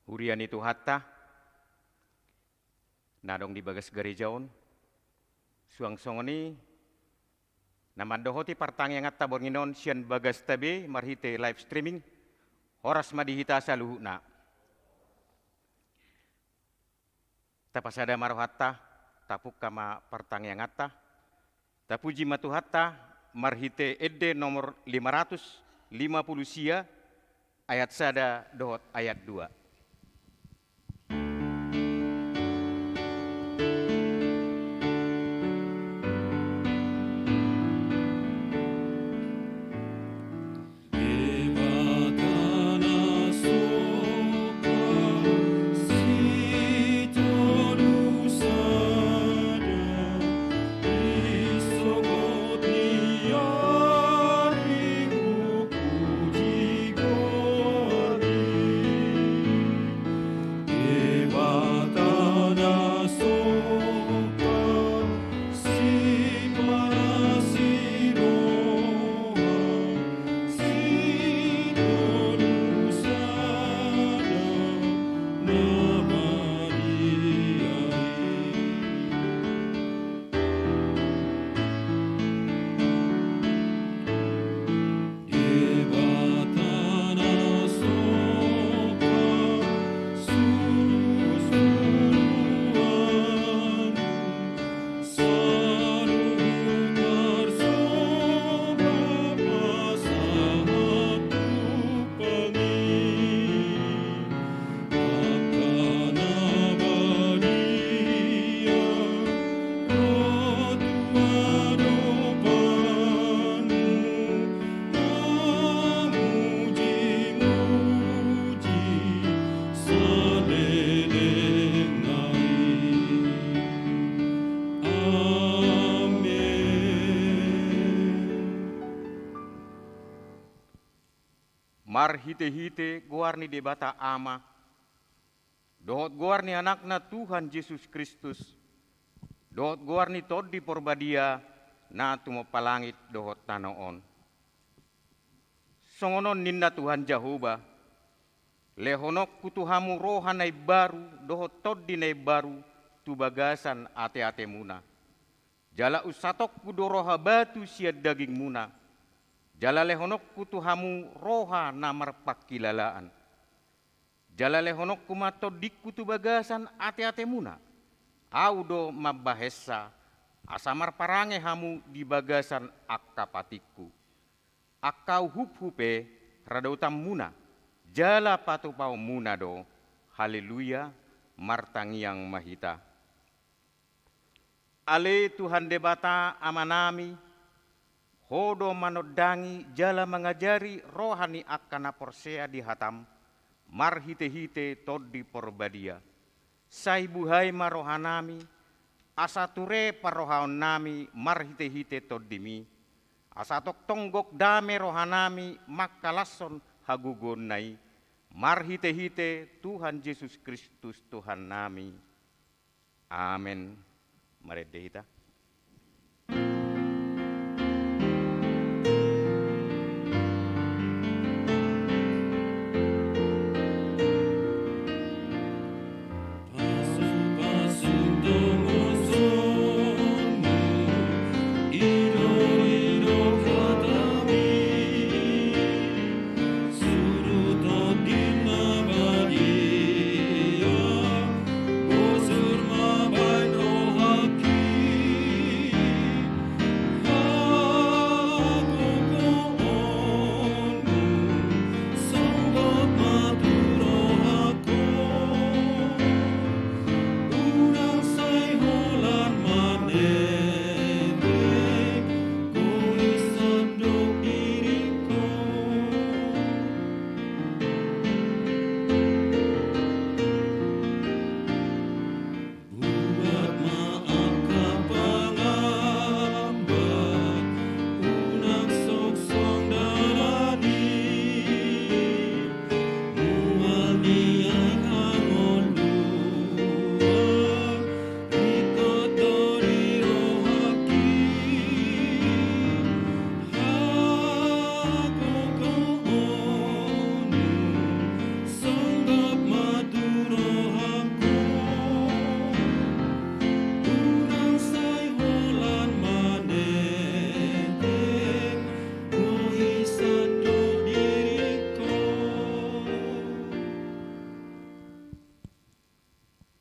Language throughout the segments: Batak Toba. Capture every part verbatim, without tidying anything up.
Huria ni Tuhanta na adong di bagas gareja on, suang songon i na mandohoti partangianganta borngin on sian bagasta be marhite live streaming, horas ma di hita saluhutna. Tapasada ma rohanta, tapungka ma partangianganta. Tapuji ma Tuhanta marhite ende nomor lima ratus lima puluh sia, ayat sada dohot ayat dua. Marhitehite goar ni Debata Ama, dohot goar ni Anakna Tuhan Jesus Kristus, dohot goar ni Tondi Porbadia na tumompa langit dohot tano on. Songon on ninna Tuhan Jahowa: Lehononku tu hamu roha na imbaru dohot tondi na imbaru tu bagasan ateatemuna. Jala unsatonku do roha batu sian dagingmuna, jala lehononku tu hamu roha na marpangkilalaan. Jala lehononku ma tondingku tu bagasan ateatemuna. Ahu do mambahensa, asa marparange hamu di bagasan angka patikku. Angka uhuphu pe radautanmuna, jala patupaonmuna do. Haleluya. Martangiang ma hita. Ale Tuhan Debata Amanami, Ho do manondangi jala mangajari roha ni angka na porsea di hataM marhitehite Tondi Porbadia. Sai buhai ma rohanami, asa ture parrohaonnami marhitehite TondiMi, asa tongtong gok dame rohanami mangkalashon hagogoonna i, marhitehite Tuhan Jesus Kristus Tuhannami. Amen. Marende hita.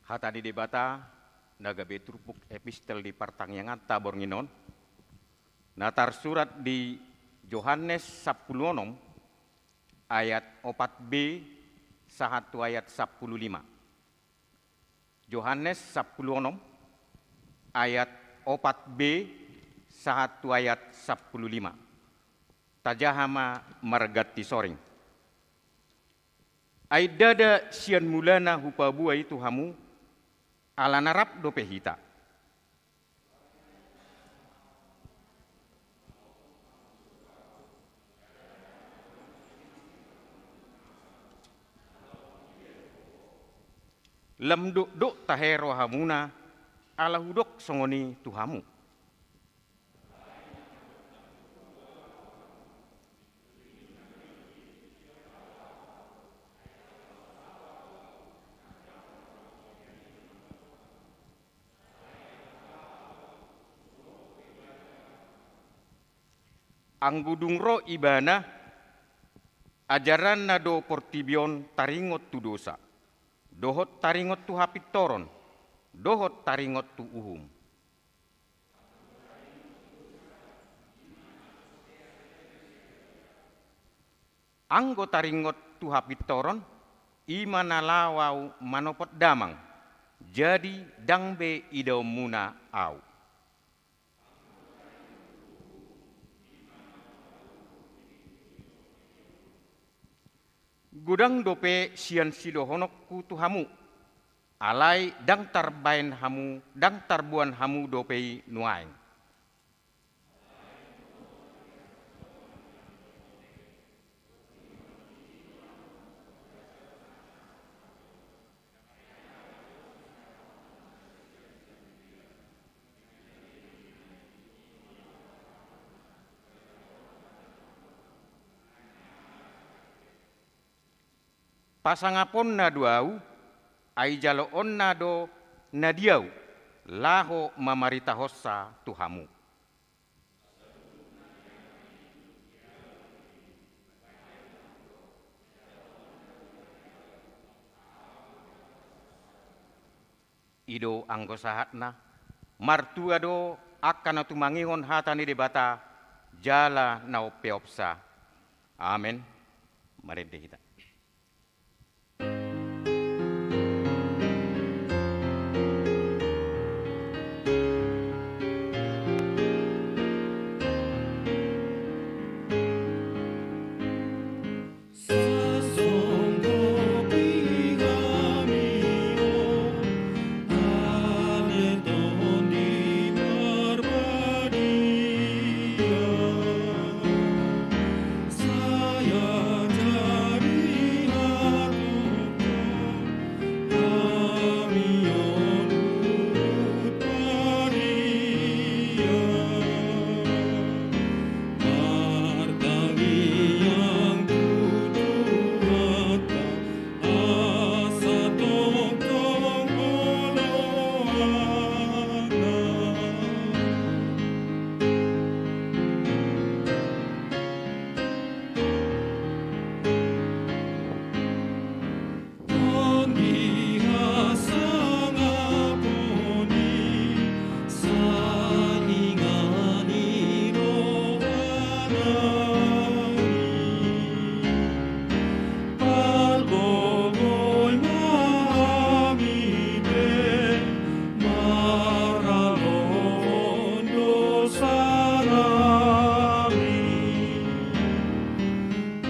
Hata ni Debata na gabe turpuk epistel di partangianganta borngin on, na tarsurat di Johannes sampulu onom ayat opat b sahat tu ayat sampulu lima. Johannes sampulu onom ayat opat b sahat tu ayat sampulu lima. Tajaha ma marganti soring. Ai ndada sian mulana hupaboa i tu hamu, ala na rap dope hita. Lam dokdok tahe rohamuna, ala hudok songon i tu hamu. Anggo dung ro Ibana, ajaranna do portibi on taringot tu dosa, dohot taringot tu hapintoron, dohot taringot tu uhum. Anggo taringot tu hapintoron, i ma na laho ahu manopot damang, jadi ndang be idaonmuna ahu. Godang dope sian sidohononku tu hamu, alai ndang tarbaen hamu, ndang tarboan hamu dope i nuaeng. Pasangaponna do ahu, ai jaloonna do na di ahu, laho mamaritahonsa tu hamu. I do anggo sahatna, martua do angka na tumangihon hata ni Debata, jala na umpeopsa. Amen. Marende hita.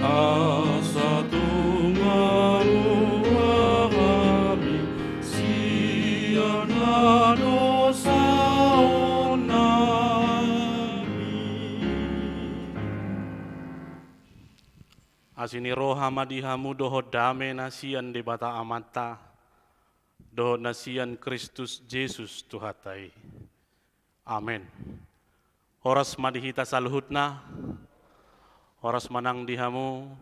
Asa tung malua hami sian hadosaon nami. Asi ni roha ma di hamu dohot dame na sian Debata Amanta, dohot na sian Kristus Jesus Tuhanta i. Amen. Horas ma di hita saluhutna. Horas ma nang di hamu,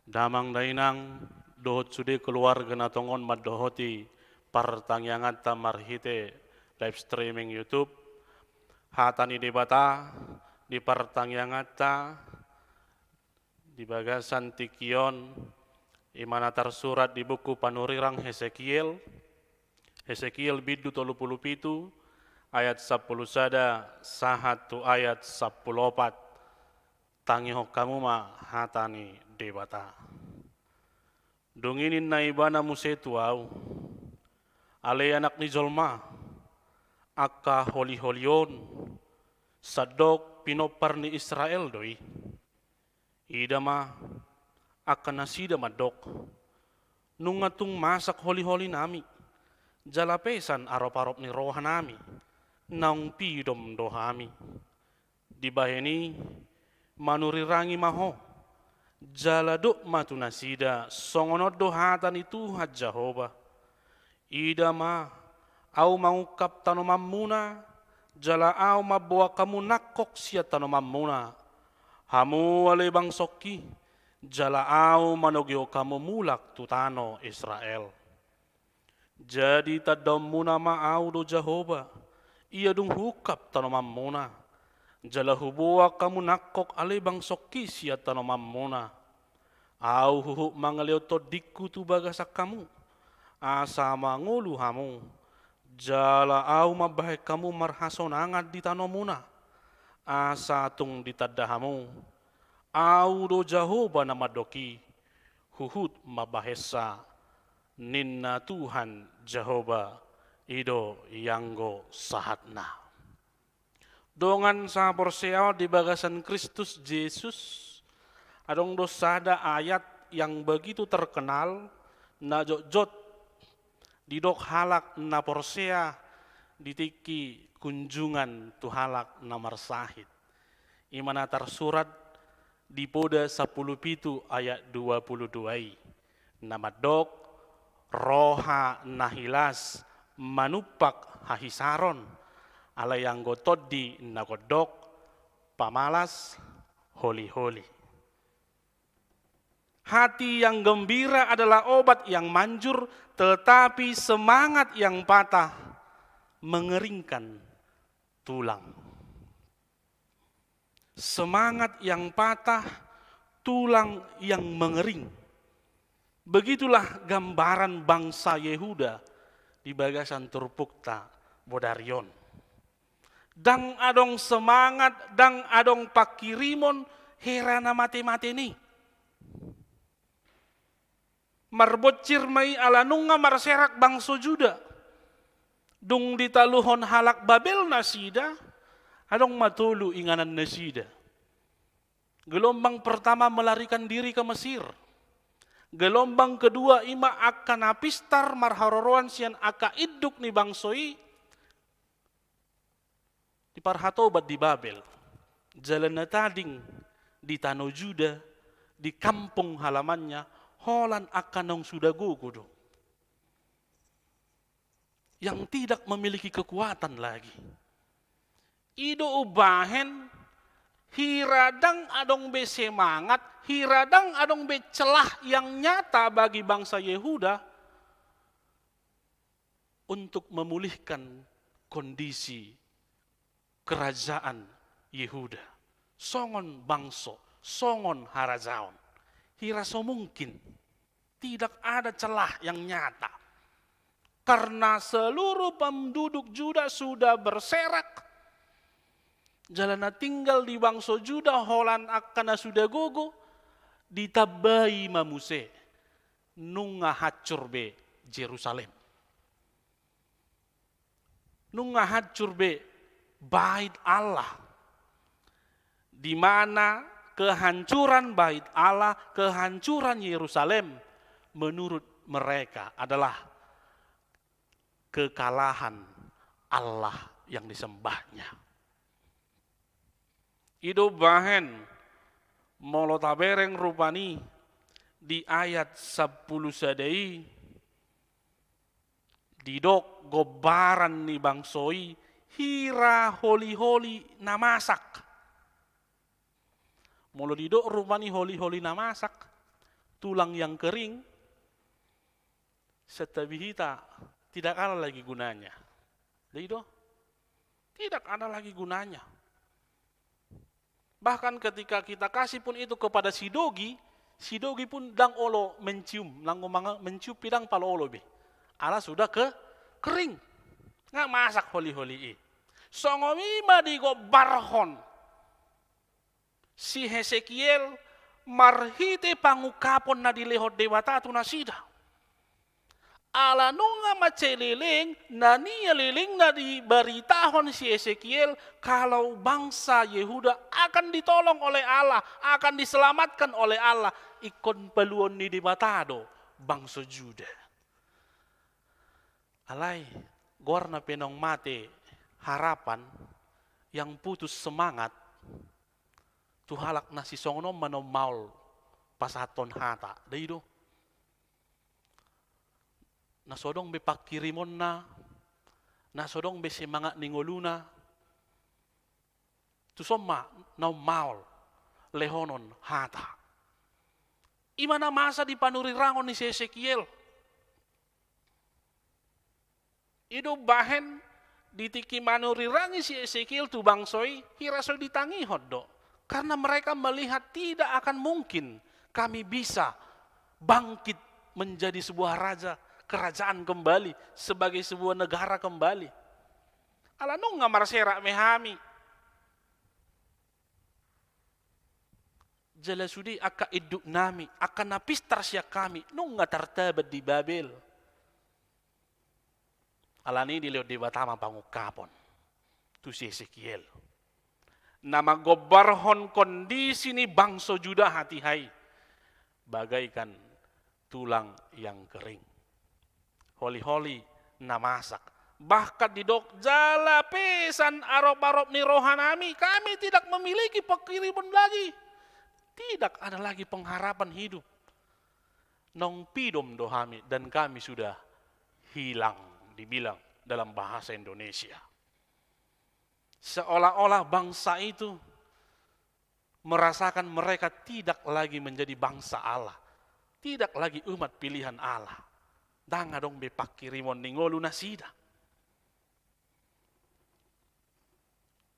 damang dainang, dohot sude keluarga na tongon mandohoti partangianganta marhite live streaming YouTube. Hata ni Debata di partangianganta di bagasan tingki on, i ma na tarsurat di buku panurirang Hesekiel, Hesekiel bindu tolu pulu pitu, ayat sampulu sada sahat tu ayat sampulu opat. Tangihon hamu ma hata ni Debata. Dung i ninna ibana muse tu ahu: Ale anak ni jolma, angka holiholi on sandok pinompar ni Israel do i. Ida ma, angka nasida mandok: Nunga tung masak holiholinami, jala pesan aroparop ni rohanami, naung pidom do hami. Dibahen i, manurirangi ma ho, jala dok ma tu nasida: Songon on do hata ni Tuhan Jahowa: Ida ma, ahu mangungkap tanomanmuna, jala ahu mamboan hamu nangkok sian tanomanmuna, hamu ale bangsongki, jala ahu manogihon hamu mulak tu tano Israel. Jadi tandaonmuna ma ahu do Jahowa, ia dung huungkap tanomanmuna, jala huboan hamu nangkok ale bangsongki sian tanomanmuna. Ahu huhut mangalehon tondingku tu bagasan hamu, asa mangolu hamu, jala ahu mambahen hamu marhasonangan di tanomuna, asa tung ditanda hamu: Ahu do Jahowa na mandok i, huhut mambahensa, ninna Tuhan Jahowa, i do ianggo sahatna. Dongan sahaporseaon di bagasan Kristus Jesus, adong do sada ayat yang begitu terkenal, na jotjot didok halak na porsea di tingki kunjungan tu halak na marsahit. I ma na tarsurat di Poda sampulu pitu ayat dua pulu dua i, na mandok: Roha na hilas manumpak hahisaron, alai anggo tondi na gondok pamalas holiholi. Hati yang gembira adalah obat yang manjur, tetapi semangat yang patah mengeringkan tulang. Semangat yang patah, tulang yang mengering. Begitulah gambaran bangsa Yehuda di bagasan turpukta bodari on. Ndang adong semangat, ndang adong pangkirimon, hera na mate-mate ni. Marbonsir ma i ala nunga marserak bangso Juda. Dung ditaluhon halak Babel nasida, adong ma tolu inganan nasida. Gelombang pertama melarikan diri ke Mesir. Gelombang kedua i ma angka na pistar marharoroan sian angka induk ni bangso i, diparhatobat di Babel, jala na tading di tano Juda, di kampung halamannya, holan angka naung suda gogo do. Yang tidak memiliki kekuatan lagi. I do umbahen, hira ndang adong be semangat, hira ndang adong be celah yang nyata bagi bangsa Yehuda untuk memulihkan kondisi kerajaan Yehuda. Songon bangso, songon harajaon. Hira so mungkin. Tidak ada celah yang nyata. Karena seluruh penduduk Juda sudah berserak. Jala na tinggal di bangso Juda holan angka na suda gogo, ditambai ma muse, nunga hancur be Jerusalem. Nunga hancur be Bait Allah. Di mana kehancuran Bait Allah, kehancuran Yerusalem, menurut mereka adalah kekalahan Allah yang disembahnya. I do bahen, molo tabereng rupani di ayat sampulu sada i, didok gombaran ni bangso i hira holiholi na masak. Molo didok rupani holiholi na masak, tulang yang kering, santabi hita, tidak ada lagi gunanya. Jadi do, tidak ada lagi gunanya. Bahkan ketika kita kasih pun itu kepada si dogi, si dogi pun ndang olo mencium, ndang manga-, mencium pe ndang pala olo be. Ala sudah ke-, Kering. Nga masak holi-holi i. Songon i ma digombarhon si Hesekiel marhite pangungkapon na dilehon Debata tu nasida. Ala nunga mansai leleng, na nian lelengna dibaritahon si Hesekiel, kalau bangsa Yehuda akan ditolong oleh Allah, akan diselamatkan oleh Allah, ingkon paluaon ni Debata do bangso Juda. Alai, goarna pe naung mate harapan, yang putus semangat, tu halak na sisongon on ma naung maol pasahathon hata, da i do. Na so adong be pangkirimonna, na so adong be semangat ni ngoluna, tuson ma naung maol lehonon hata. I ma na masa di panurirangon ni si Hesekiel. I do umbahen di tingki manurirangi si Hesekiel tu bangso i, hira so ditangihon do. Karena mereka melihat tidak akan mungkin kami bisa bangkit menjadi sebuah raja, kerajaan kembali, sebagai sebuah negara kembali. Ala nunga marserak ma hami. Jala sude angka induk nami, angka na pistar sian hami, nunga tartaban di Babel. Alani i dilehon Debata ma pangungkapon tu si Hesekiel, na manggombarhon kondisi ni bangso Juda hatiha i bagaikan tulang yang kering. Holi-holi na masak. Bahkan didok jala pesan arop-arop ni rohanami, kami tidak memiliki penghidupan lagi. Tidak ada lagi pengharapan hidup. Naung pidom do hami dan kami sudah hilang, dibilang dalam bahasa Indonesia. Seolah-olah bangsa itu merasakan mereka tidak lagi menjadi bangsa Allah, tidak lagi umat pilihan Allah. Ndang adong be pangkirimon ni ngolu nasida.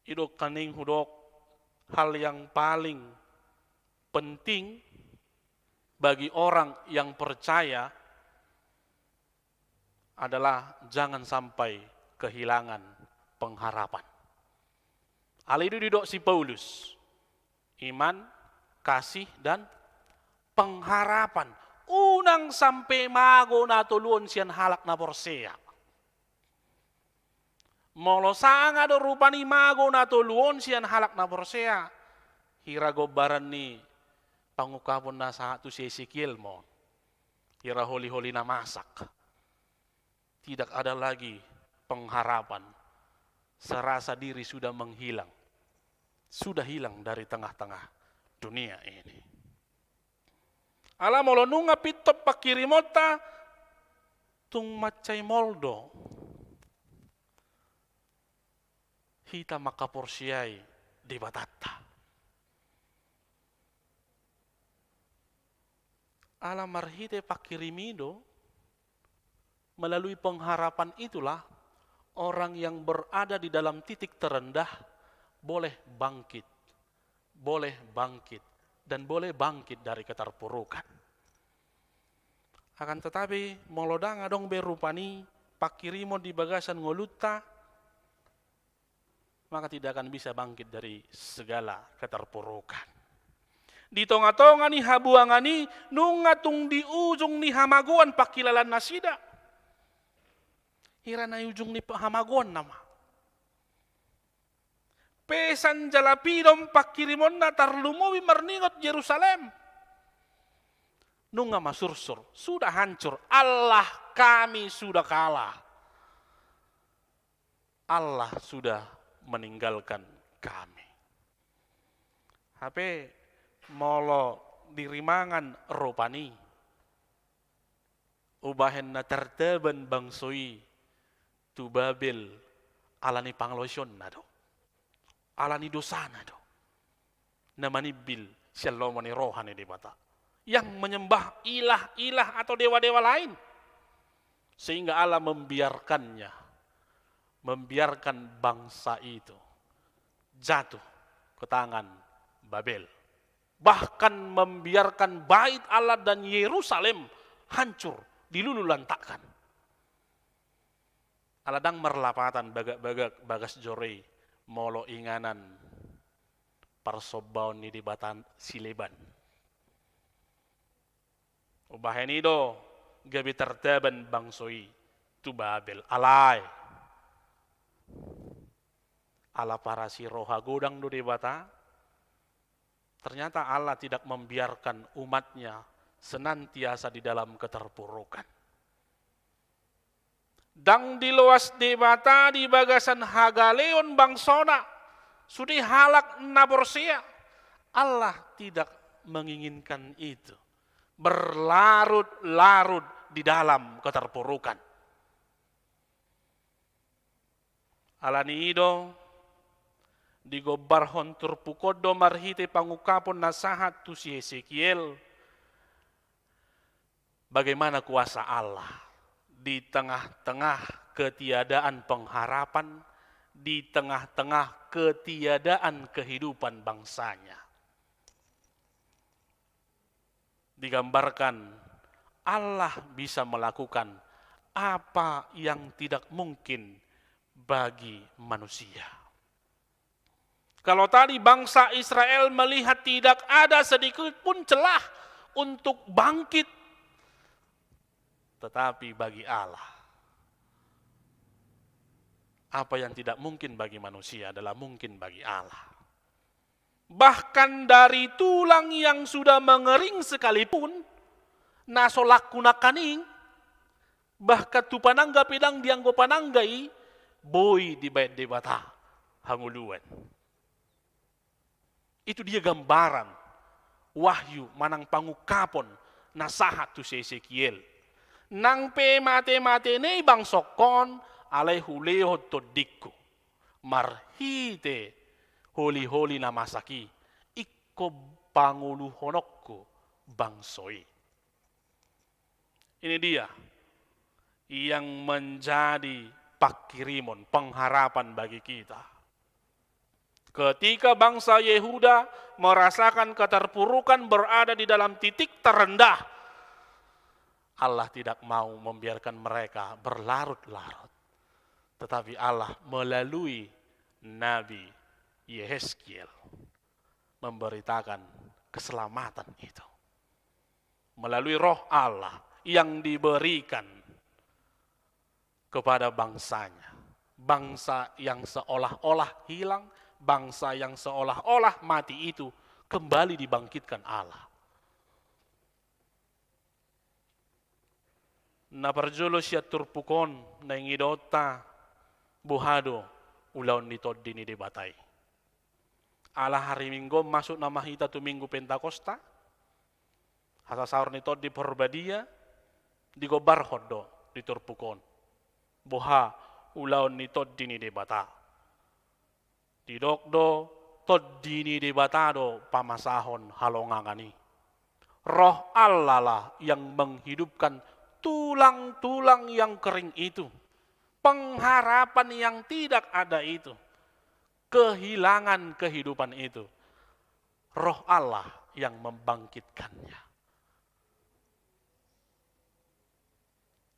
I do nangkin hudok, hal yang paling penting bagi orang yang percaya adalah jangan sampai kehilangan pengharapan. Alai i do didok si Paulus, iman, kasih, dan pengharapan. Unang sampe mago na tolu on sian halak na porsea. Molo sanga do rupani mago na tolu on sian halak na porsea, hira gombaran ni pangungkapon na sahat tu si Hesekiel ma on. Hira holi-holi na masak. Tidak ada lagi pengharapan. Serasa diri sudah menghilang. Sudah hilang dari tengah-tengah dunia ini. Ala molo nunga pintor pangkirimonta, tung mansai maol do hita mangkaporseai Debatanta. Ala marhite pangkirim i do, melalui pengharapan itulah orang yang berada di dalam titik terendah boleh bangkit, boleh bangkit, dan boleh bangkit dari keterpurukan. Akan tetapi, molo ndang adong be rupani pangkirimon di bagasan ngolunta, maka tidak akan bisa bangkit dari segala keterpurukan. Di tonga-tonga ni habuangan i, nunga tung di ujung ni hamagoan pangkilalaan nasida. Hira na di ujung ni hamagoan nama. Pesan jala pidom pangkirimonna tarlumobi marningot Jerusalem. Nunga masursur, sudah hancur. Allah, kami sudah kalah. Allah sudah meninggalkan kami. Hape molo dirimangan rupani, umbahen na tartaban bangso i tu Babel ala ni pangalaosionna do. Ala ni dosana do. Na manimbil sian lomo ni roha ni Debata. Yang menyembah ilah-ilah atau dewa-dewa lain. Sehingga Allah membiarkannya, membiarkan bangsa itu jatuh ke tangan Babel. Bahkan membiarkan bait Allah dan Yerusalem hancur, dilululantakkan. Ala ndang marlapatan bagak-bagak bagas joro i molo inganan parsombaon ni debata sileban. Umbahen i do gabe tartaban bangso i tu Babel. Alai ala parasiroha godang do Debata. Ternyata Allah tidak membiarkan umatnya senantiasa di dalam keterpurukan. Ndang diloas Debata di bagasan hagaleon bangsona, sude halak na porsea. Allah tidak menginginkan itu. Berlarut-larut di dalam keterpurukan. Alani i do, digombarhon turpuk on do marhite pangungkapon na sahat tu si Hesekiel, bagaimana kuasa Allah di tengah-tengah ketiadaan pengharapan, di tengah-tengah ketiadaan kehidupan bangsanya. Digambarkan Allah bisa melakukan apa yang tidak mungkin bagi manusia. Kalau tadi bangsa Israel melihat tidak ada sedikit pun celah untuk bangkit, tetapi bagi Allah, apa yang tidak mungkin bagi manusia adalah mungkin bagi Allah. Bahkan dari tulang yang sudah mengering sekalipun, na so langku nangkaning, bahkan tu panangga pe ndang dianggo panangga i, boi dibaen Debata hangoluan. Itu dia gambaran wahyu manang pangungkapon na sahat tu si Hesekiel. Nang pe mate-matena i bangsongkon, alai hulehon tondingku marhite holi-holi na masak i, ingkon pangoluhononku bangso i. Ini dia yang menjadi pangkirimon, pengharapan bagi kita. Ketika bangsa Yehuda merasakan keterpurukan, berada di dalam titik terendah, Allah tidak mau membiarkan mereka berlarut-larut. Tetapi Allah melalui Nabi Yehezkiel memberitakan keselamatan itu. Melalui Roh Allah yang diberikan kepada bangsanya. Bangsa yang seolah-olah hilang, bangsa yang seolah-olah mati itu kembali dibangkitkan Allah. Na parjolo sian turpuk on, na ingidoonta, boha do ulaon ni Tondi ni Debata i. Ala hari Minggu on masuk nama hita tu Minggu Pentakosta, hasasaor ni Tondi Porbadia, digombarhon do di turpuk on. Boha ulaon ni Tondi ni Debata. Didok do, Tondi ni Debata do pamasahon halongangan i. Roh Allah lah yang menghidupkan tulang-tulang yang kering itu. Pengharapan yang tidak ada itu. Kehilangan kehidupan itu. Roh Allah yang membangkitkannya.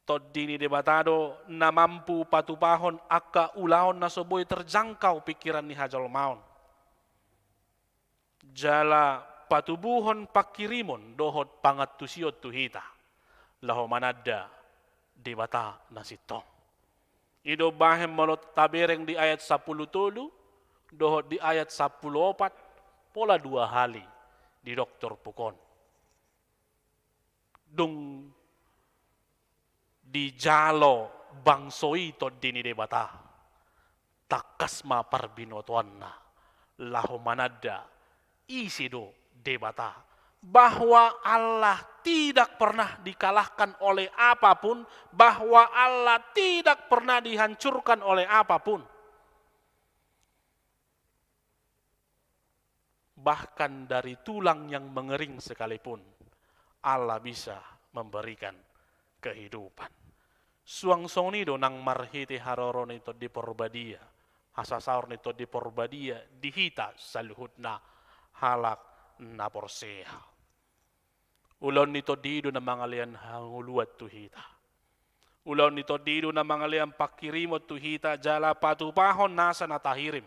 Tondi ni Debata do na mampu patupahon angka ulaon na so boi terjangkau pingkiran ni hajolmaon. Jala patubuhon pangkirimon dohot pangantusion tu hita, laho mananda Debata na sintong. I do umbahen molo tabereng di ayat sampulu tolu dohot di ayat sampulu opat, pola dua hali didok turpuk on. Dung dijalo bangso i Tondi ni Debata, tangkas ma parbinotoanna laho mananda ise do Debata, bahwa Allah tidak pernah dikalahkan oleh apapun, bahwa Allah tidak pernah dihancurkan oleh apapun. Bahkan dari tulang yang mengering sekalipun, Allah bisa memberikan kehidupan. Suang songon i do nang marhite haroro ni Tondi Porbadia, hasasaor ni Tondi Porbadia di hita saluhutna halak na porsea. Ulaon ni Tondi i do na mangalehon hangoluan tu hita. Ulaon ni Tondi i do na mangalean pangkirimon tu hita jala patupahon nasa na tahirim.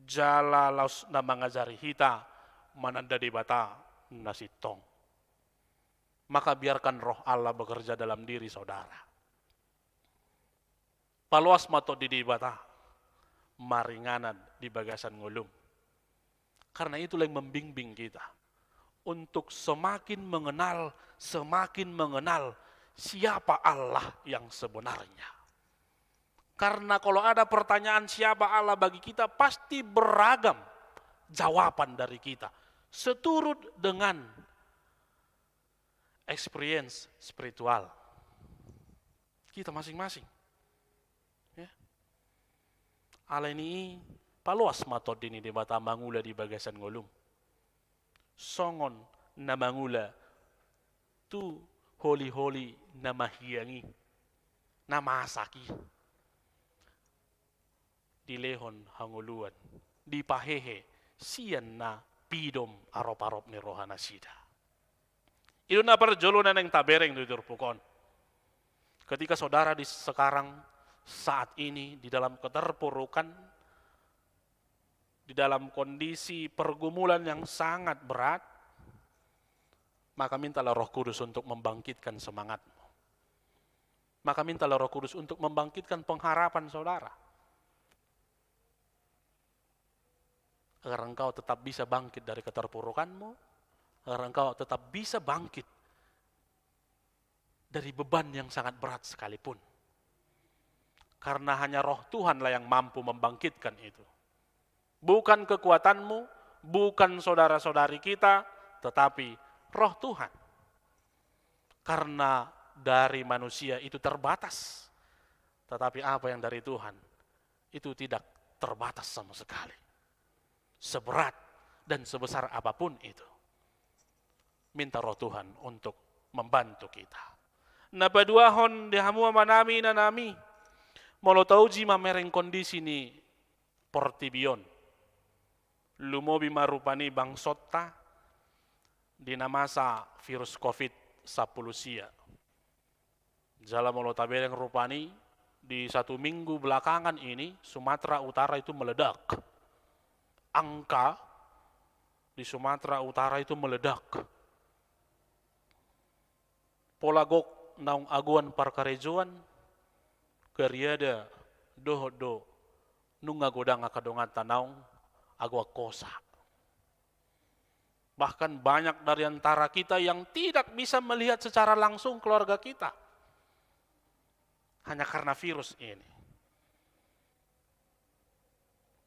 Jala laos na mangajari hita mananda Debata na sintong. Maka biarkan Roh Allah bekerja dalam diri saudara. Paloas ma Tondi ni Debata maringanan di bagasan ngolum. Karena itulah yang membimbing kita untuk semakin mengenal, semakin mengenal siapa Allah yang sebenarnya. Karena kalau ada pertanyaan siapa Allah bagi kita, pasti beragam jawaban dari kita. Seturut dengan experience spiritual kita masing-masing. Ya. Alani i, paloas ma Tondi ni Debata mangula di bagasan ngolum. Songon na mangula tu holiholi na mahiang i, na masak i. Dilehon hangoluan, dipahehe sian na pidom arop-arop ni rohanasida. I do na parjolo na naeng tabereng tu turpuk on. Ketika saudara di sekarang, saat ini, di dalam keterpurukan, di dalam kondisi pergumulan yang sangat berat, maka mintalah Roh Kudus untuk membangkitkan semangatmu. Maka mintalah Roh Kudus untuk membangkitkan pengharapan saudara. Agar engkau tetap bisa bangkit dari keterpurukanmu, agar engkau tetap bisa bangkit dari beban yang sangat berat sekalipun. Karena hanya Roh Tuhanlah yang mampu membangkitkan itu. Bukan kekuatanmu, bukan saudara-saudari kita, tetapi Roh Tuhan. Karena dari manusia itu terbatas, tetapi apa yang dari Tuhan itu tidak terbatas sama sekali. Seberat dan sebesar apapun itu, minta Roh Tuhan untuk membantu kita. Na paduahon di hamu amanami, inanami, molo tauji mamereng kondisi ni portibi on, lumobi ma rupani bangsonta di na masa virus covid sampulu sia. Jala molo tabereng rupani, di satu minggu belakangan ini Sumatera Utara itu meledak. Angka di Sumatera Utara itu meledak. Pola gok naung agoan parkarejoan, kariada dohot do nunga godang angka donganta naung agoan hosa. Bahkan banyak dari antara kita yang tidak bisa melihat secara langsung keluarga kita hanya karena virus ini.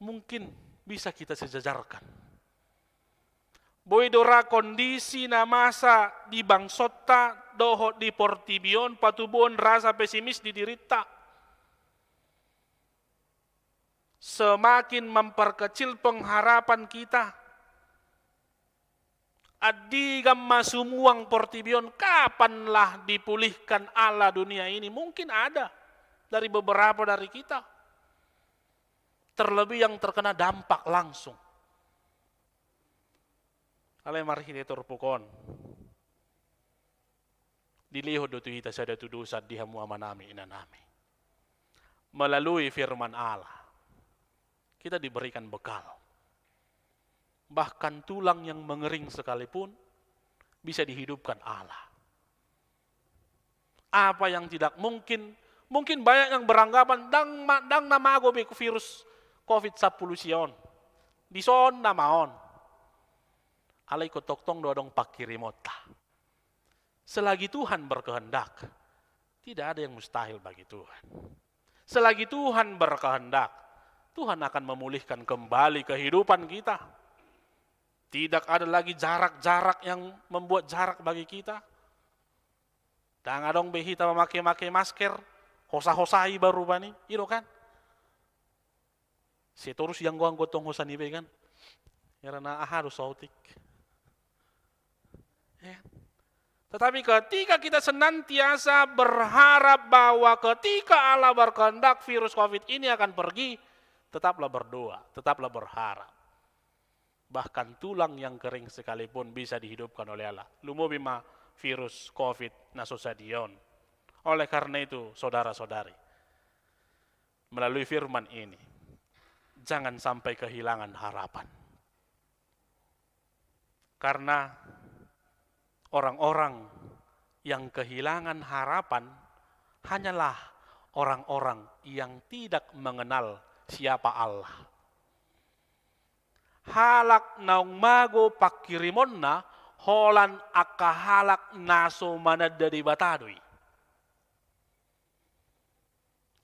Mungkin bisa kita sejajarkan. Boi do ra kondisi na masa di bangsonta dohot di portibi on patubuhon rasa pesimis di dirinta. Semakin memperkecil pengharapan kita. Andigan ma sumuang portibi on, kapanlah dipulihkan Allah dunia ini? Mungkin ada dari beberapa dari kita. Terlebih yang terkena dampak langsung. Alai marhite turpuk on, dilehon do tu hita sada tudosan di hamu amanami, inanami. Melalui firman Allah, kita diberikan bekal. Bahkan tulang yang mengering sekalipun bisa dihidupkan Allah. Apa yang tidak mungkin, mungkin banyak yang beranggapan, ndang ma-, ndang na mago be virus covid sampulu sia on. Dison nama on. Alai ingkon tongtong do adong pangkirimonta. Selagi Tuhan berkehendak, tidak ada yang mustahil bagi Tuhan. Selagi Tuhan berkehendak, Tuhan akan memulihkan kembali kehidupan kita. Tidak ada lagi jarak-jarak yang membuat jarak bagi kita. Ndang adong be hita mamake-make masker, hosa-hosa iba rupani, i do kan? Sai torus ianggo-anggo tong hosa niba i kan? Hera na aha do saotik. Ya. Tetapi ketika kita senantiasa berharap bahwa ketika Allah berkehendak virus covid ini akan pergi, tetaplah berdoa, tetaplah berharap. Bahkan tulang yang kering sekalipun bisa dihidupkan oleh Allah. Lumobi ma virus covid na so sadia on. Oleh karena itu, saudara-saudari, melalui firman ini, jangan sampai kehilangan harapan. Karena orang-orang yang kehilangan harapan hanyalah orang-orang yang tidak mengenal siapa Allah. Halak naung mago pangkirimonna holan angka halak na so mananda Debata do i.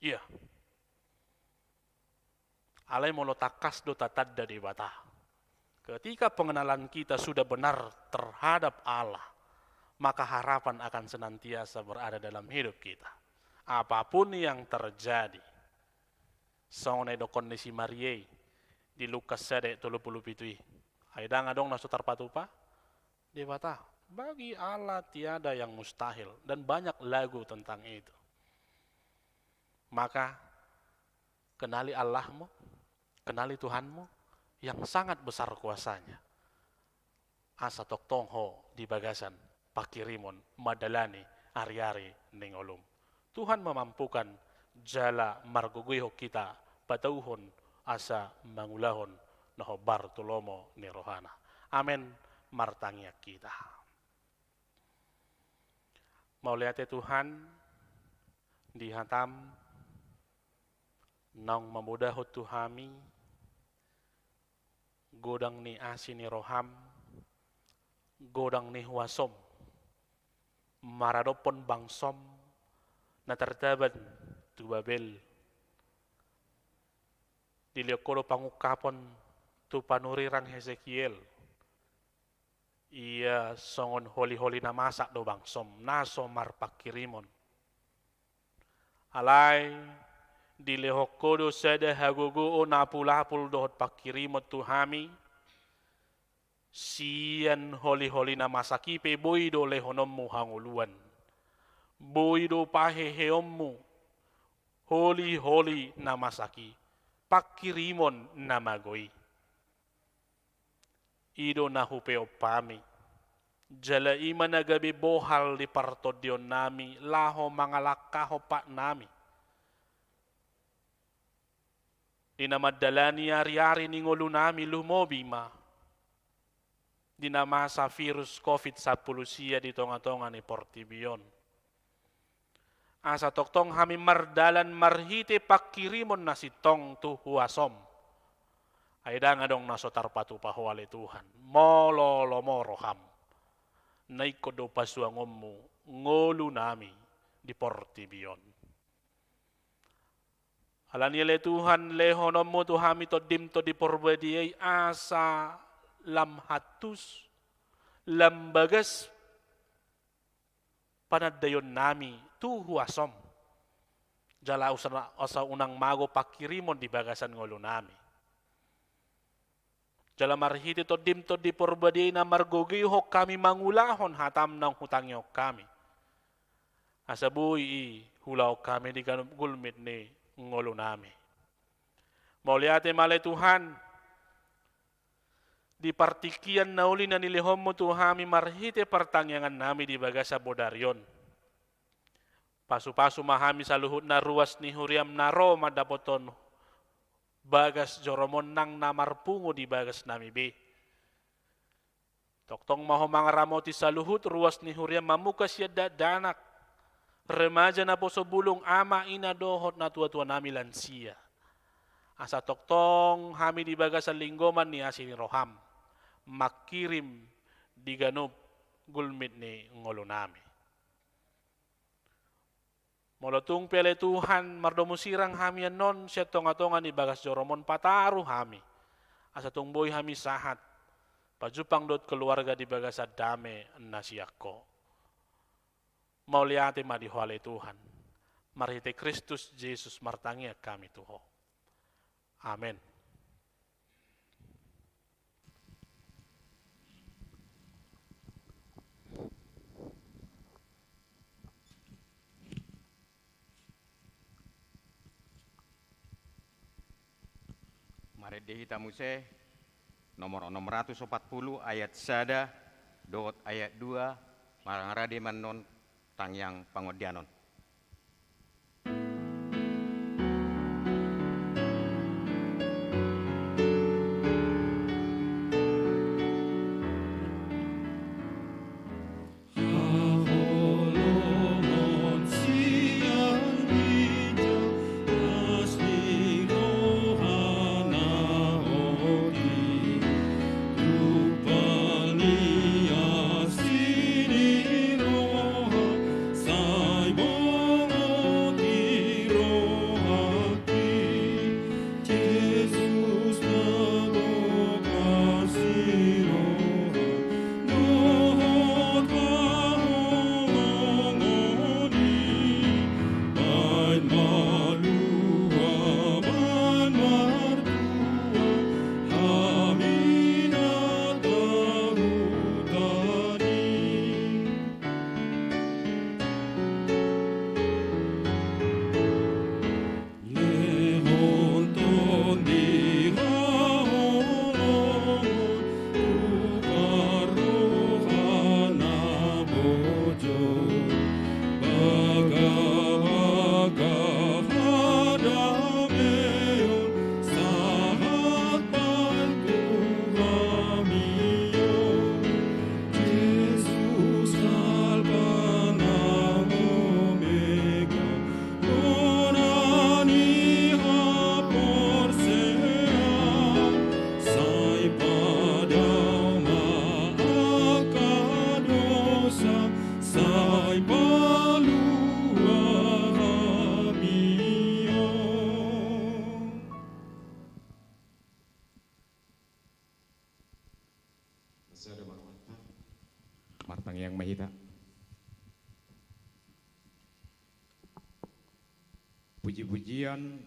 Iya. Alai molo tangkas do tatanda Debata. Ketika pengenalan kita sudah benar terhadap Allah, maka harapan akan senantiasa berada dalam hidup kita. Apapun yang terjadi. Songon na didokkon ni si Maria i di Lukas sada ayat tolu pulu pitu i. Ai ndang adong na so tarpatupa Debata. Bagi Allah tiada yang mustahil, dan banyak lagu tentang itu. Maka, kenali Allahmu, kenali Tuhanmu yang sangat besar kuasanya. Asa tongtong ho di bagasan pangkirimon mandalani ari-ari ni ngolum. Tuhan memampukan jala margogoihon hita patauhon asa mangulahon na hombar tu lomo ni rohana. Amen. Martangiang hita. Mauliate Tuhan, di hatam naung mamodahon tu hami godang ni asi ni roham, godang ni huasom, maradophon bangsom na tartaban tu Babel. Dilehon ho do pangungkapon tu panurirang Hesekiel. Ia songon holi-holi na masak do bangsom, na so marpangkirimon. Alai, dilehon ho do sada hagogoon apul-apul dohot pangkirimon tu hami, sian holi-holi na masak i pe boi do lehononmu hangoluan. Boi do paheheonmu holi-holi na masak i, pangkirimon na mago i. I do na hupeop hami. Jala i ma na gabe bohal di partondionnami laho mangalangkahon patnami. Di na mandalani ari-ari ni ngolunami lumobi ma di na masa virus covid sampulu sia di tonga-tonga ni portibi on. Asa tongtong hami mardalan marhite pangkirimon na sintong tu huasom. Ai ndang adong na so tarpatupa ho ale Tuhan, molo lomo roham. Na ingkon do pasuangonmu ngolunami di portibi on. Alani ale Tuhan, lehononmu tu hami Tondim Tondi Porbadia i asa lam hantus, lam bagas panandaionnami tu huasom. Jala usa-, asa unang mago pangkirimon di bagasan ngolunami. Jala marhite Tondim Tondi Porbadia i na margogoihon hami mangulahon hatam naung hutangihon hami. Asa boi i huulahon hami di ganup gulmit ni ngolunami. Mauliate ma ale Tuhan, di partingkian na uli na nilehonmu tu hami marhite partangiangannami di bagasan bodari on. Pasu-pasu ma hami saluhutna ruas ni huriam na ro mandapothon bagas joromonmu nang na marpungu di bagasnami be. Tongtong ma ho mangaramoti saluhut ruas ni huriam mamungka sian dakdanak, remaja naposo bulung, ama ina dohot natua-tuanami lansia. Asa tongtong hami di bagasan linggoman ni asi ni roham, mangkirim di ganup gulmit ni ngolunami. Molo tung pe ale Tuhan, mardomu sirang hami annon sian tonga-tonga ni bagas joromonmu, pataru hami. Asa tung boi hami sahat pajumpang dohot keluarga di bagasan dame na sian ho. Mauliate ma di ho ale Tuhan. Marhite Kristus Jesus martangiang hami tu ho. Amen. Marende hita muse nomor onom ratus opat pulu ayat sada dohot ayat dua, marngarade ma annon tangiang pangondianon. Tangiang ma hita. Puji-pujian,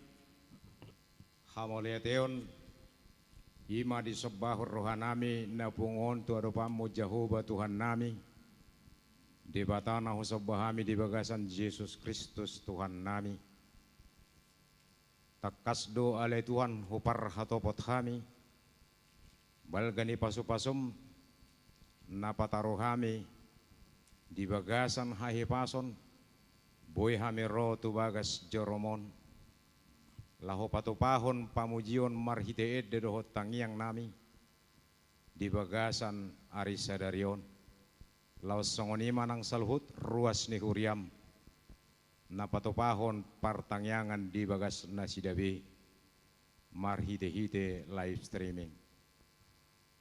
hamauliateon, i ma disombahon rohanami na pungu on tu adopanmu, Jahowa Tuhannami, Debata na husomba hami di bagasan Jesus Kristus Tuhannami. Tangkas do ale Tuhan huparhatopot hami balga ni pasupasum na pataro hami di bagasan hahipason, boi hami ro tu bagas jorom on, laho patupahon pamujion marhite ende dohot tangiangnami di bagasan ari sadari on. Laos songon i ma nang saluhut ruas ni huriam na patupahon partangiangan di bagas nasida be marhite-hite live streaming.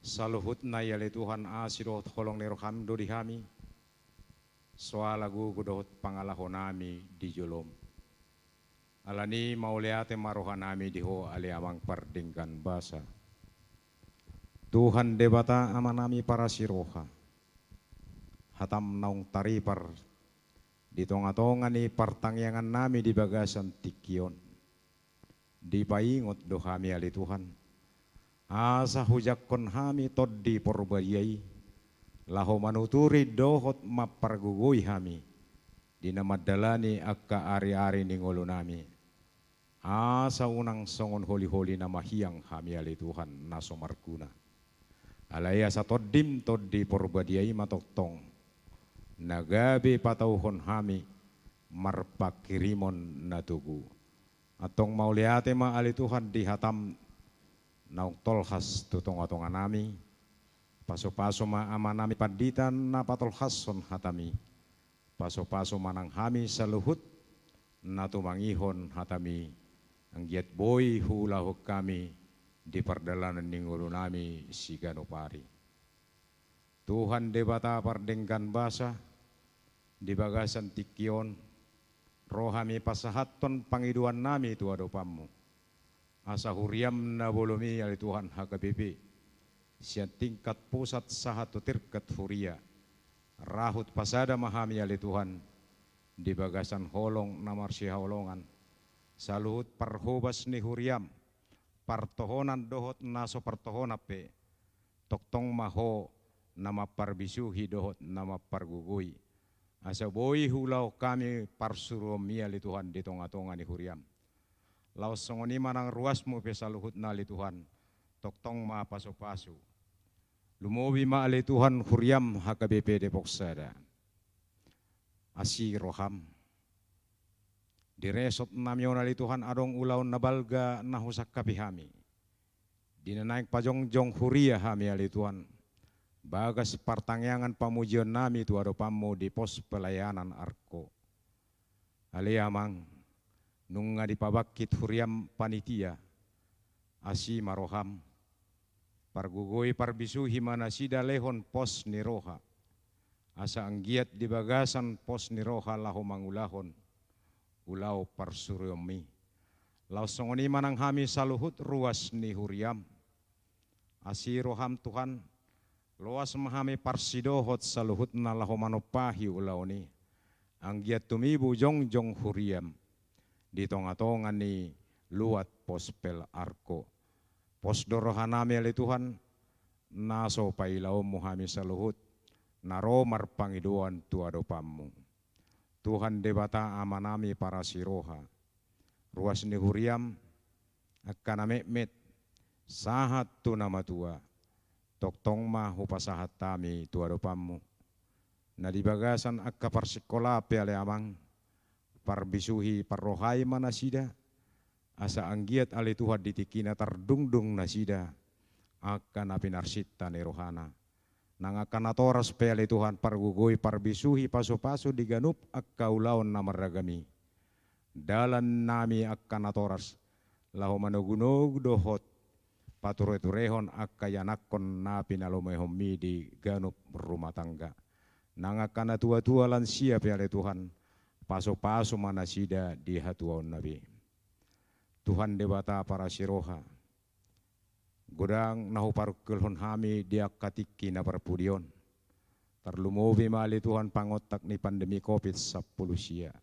Saluhutna i ale Tuhan, asi dohot holong ni roham do di hami, soal gogo dohot pangalahonami di jolom. Alani mauliate ma rohanami di Ho ale Amang pardenggan basa. Tuhan Debata Amanami parasi roha, hatam naung taripar di tonga-tonga ni partangiangannami di bagasan tingki on. Dipaingot do hami ale Tuhan, asa hujangkon hami Tondi Porbadia i, laho manuturi dohot mampargogoi hami di na mandalani angka ari-ari ni ngolunami. Asa unang songon holi-holi na mahiang hami ale Tuhan na so marguna. Alai asa Tondim Tondi Porbadia i ma tongtong na gabe patauhon hami marpanghirimon na togu. Antong mauliate ma ale Tuhan di hatam naung tolhas tu tonga-tonganami. Pasu-pasu ma amanami pandita na patolhashon hatami. Pasu-pasu ma nang hami saluhut na tumangihon hatami, anggiat boi huulahon hami di pardalanan ni ngolunami siganup ari. Tuhan Debata pardenggan basa, di bagasan tingki on ro hami pasahathon pangidoannami tu adopanmu. Asa huriam na bolon i ale Tuhan H K B P, sian tingkat pusat sahat tu tingkat huria, rahut pasada ma hami ale Tuhan di bagasan holong na marsihaholongan, saluhut parhobas ni huriam, partohonan dohot na so partohonan pe, tongtong ma Ho na mamparbisuhi dohot na mampargogoi. Asa boi huulahon hami parsuruonmi ale Tuhan di tonga-tonga ni huriam. Laos songon i ma nang ruasmu pe saluhutna ale Tuhan, tongtong ma pasu-pasu. Lumobi ma ale Tuhan huriam H K B P Depok Sada. Asi roham. Di resort nami on ale Tuhan adong ulaon na balga na husangkapi hami. Di na naeng pajongjong huria hami ale Tuhan, bagas partangiangan pamujionnami tu adopanmu di pos pelayanan Arko. Ale Amang, nunga dipabangkit huriam panitia, asi ma roham, pargogoi parbisuhi ma nasida lehon pos ni roha, asa anggiat di bagasan pos ni roha laho mangulahon ulaon parsuruonmi. Laos songon i ma nang hami saluhut ruas ni huriam. Asi roham Tuhan, loas ma hami parsidohot saluhutna laho manumpahi ulaon i. Anggiat tumibu jongjong huriam di tonga-tonga ni luat pos pel Arko. Pos do rohanami ale Tuhan, na so pailaonmu hami saluhut na ro marpangidoan tu adopanmu. Tuhan Debata Amanami parasi roha, ruas ni huriam, angka na metmet, sahat tu na matua, tongtong ma hupasahat hami tu adopanmu. Na di bagasan angka parsikola pe ale Amang, parbisuhi parrohai ma nasida, asa anggiat ale Tuhan di tingki na tardungdung nasida, angka na pinarsinta ni rohana. Nang angka natoras pe ale Tuhan pargogoi parbisuhi pasu-pasu di ganup angka ulaon na marragam i. Dalannami angka natoras, laho manogu-nogu dohot pature-turehon angka ianakhon na pinalomehonmi di ganup rumah tangga. Nang angka na tua-tua lansia pe ale Tuhan, pasu-pasu ma nasida di hatuaonna be. Tuhan Debata parasi roha, godang na huparungkilhon hami di angka tingki na parpudi on. Tarlumobi ma ale Tuhan pangontak ni pandemi covid sampulu sia,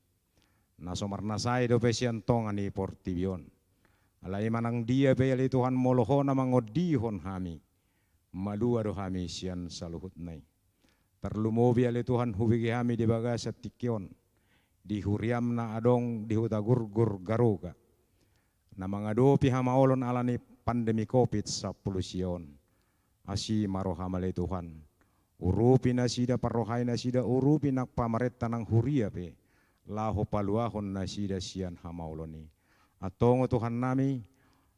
na so marnasai dope sian tonga ni portibi on. Alai manang dia pe ale Tuhan molo Ho na mangondihon hami, malua do hami sian saluhutna i. Tarlumobi ale Tuhan hubege hami di bagasan tingki on, di huriam na adong di Hutagurgur Garoga, na mangadopi hamaolon ala ni pandemi covid sampulu sia on. Asi ma roham ale Tuhan. Urupi nasida, parrohai nasida, urupi nang pamarenta nang huria pe, laho paluahon nasida sian hamaolon i. Antong Tuhan nami,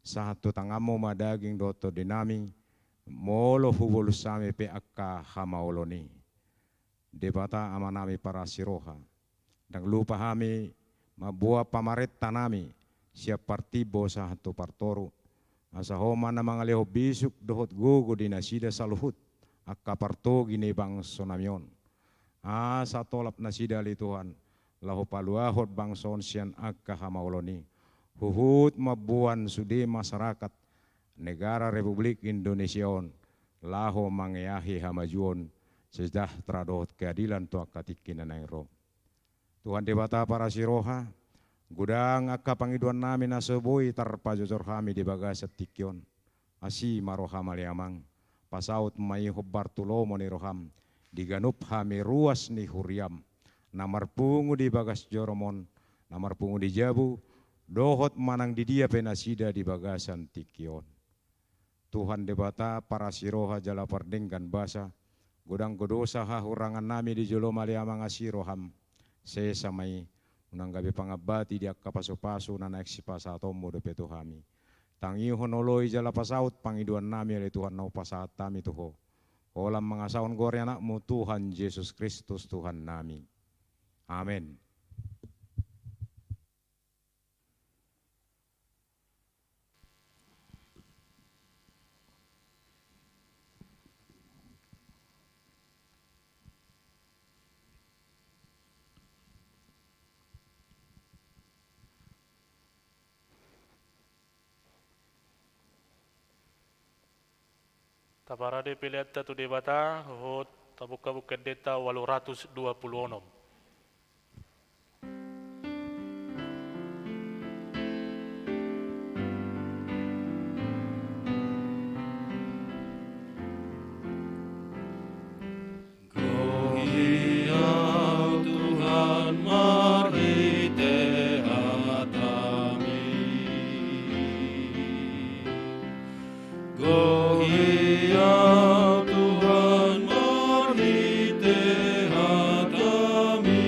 sahat tu tanganmu ma daging dohot tondi nami, molo hubolus hami pe angka hamaolon i. Debata Ama nami parasi roha, ndang lupa hami mamboan pamarenta nami sian partimbo sahat tu partoru, asa Ho ma na mangalehon bisuk dohot gogo di nasida saluhut angka partogi ni bangso nami on. Asa tolap nasida ale Tuhan, laho paluahon bangso on sian angka hamaolon i. Huhut mamboan sude masyarakat negara Republik Indonesia on, laho mangeahi hamajuon, sejahtera dohot keadilan tu angka tingki na naeng ro. Tuhan Debata parasi roha, godang angka pangidoan nami na so boi tarpajojor hami di bagasan tingki on. Asi ma roham ale Amang, pasaut ma i hombar tu lomo ni roham, di ganup hami ruas ni huriam, na marpungu di bagas jorom on, na marpungu di jabu, dohot manang di dia pe nasida di bagasan tingki on. Tuhan Debata parasi roha jala pardenggan basa, godang do dosa hahurangan nami di jolom ale Amang, asi roham, sesa ma i, unang gabe pangambati di angka pasupasu na naeng sipasahatonmu dope tu hami. Tangihon, oloi jala pasaut pangidoan nami ale Tuhan na hupasahat hami tu Ho, holan mangasahon goar ni Anakmu Tuhan Jesus Kristus Tuhan nami. Amen. Taparade peleanta tu Debata, huhut tabuka Buku Endenta ualu ratus dua pulu onom. Gohi Au Tuhan marhite hataMi. Gohi Au Tuhan marhite hataMi.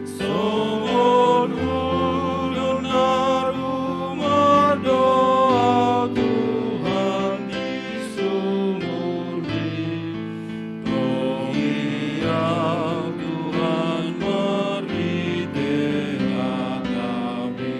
Songon ulaon na rumar do Au Tuhan di sumurmi. Gohi Au Tuhan marhite hataMi.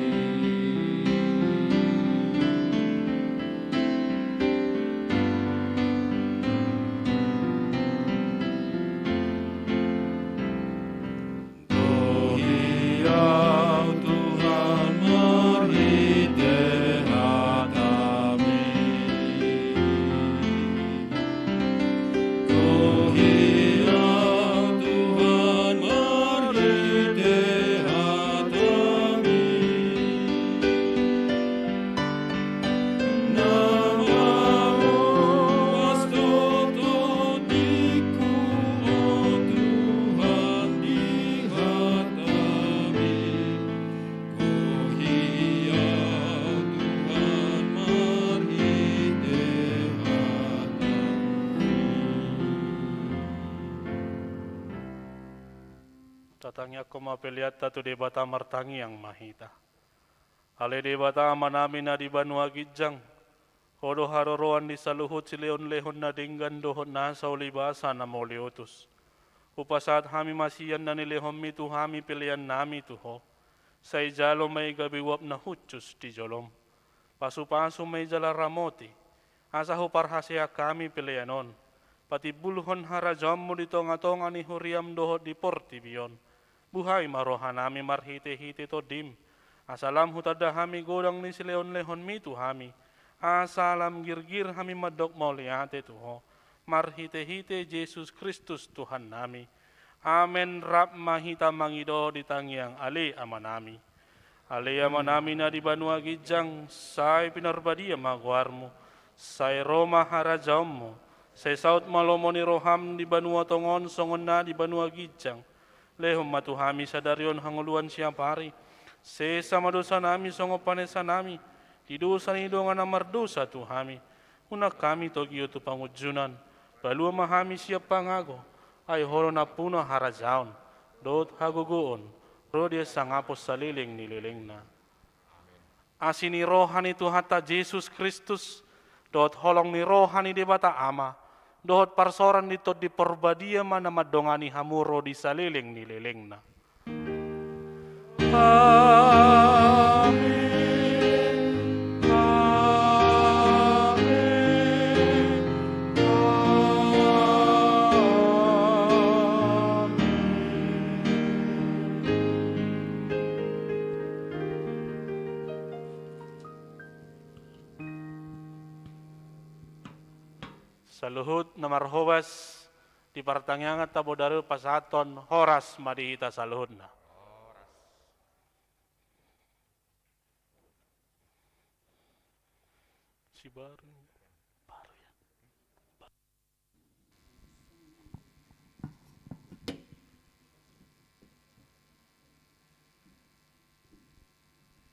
Gohi Au Tuhan marhite hataMi. Gohi Au Tuhan marhite hataMi. Na mamuas do tondingku, o Tuhan, di hataMi. Gohi Au Tuhan marhite hataMi. Tatangiangkon ma peleanta tu Debata, martangiang ma hita. Ale Debata Amanami na di banua ginjang, Ho do haroroan ni saluhut silehonlehon na denggan dohot nasa ulibasa na mauliutus. Hupasahat hami ma sian na nilehonMi tu hami peleannami tu Ho. Sai jalo ma i gabe uap na hushus di jolom. Pasupasu ma i jala ramoti, asa huparhaseang hami pelean on patimbulhon harajaonMu di tongatonga ni huriaM dohot di portibi on. Buhai ma rohanami marhitehite TondiM, asa lam hutanda hami godang ni silehonlehonMi tu hami, Asa lam girgir hami mandok mauliate tu Ho, marhite-hite Jesus Kristus Tuhannami. Amen. Rap ma hita mangido di tangiang Ale Amanami. Ale Amanami na di banua ginjang, sai pinarbadia ma goarMu, sai ro ma harajaonMu, sai saut ma lomo ni rohaM di banua tonga on songon na di banua ginjang. Lehon ma tu hami sadari on hangoluan siapari. Sesa ma dosanami songon panesanami di dosa ni dongan na mardosa tu hami. Unang hami togihon tu pangunjunan. Palua ma hami sian pangago. Ai Ho do nampuna harajaon dohot hagogoon ro di hasangapon saleleng ni lelengna. Asi ni roha ni Tuhanta Jesus Kristus, dohot holong ni roha ni Debata Ama, dohot parsaoran ni Tondi Parbadia ma na mandongani hamu ro di saleleng ni lelengna. Amen. Amen. Amen. Saluhut na marhobas di partangianganta bodari on pasahathon horas ma di hita saluhutna. Sibaru.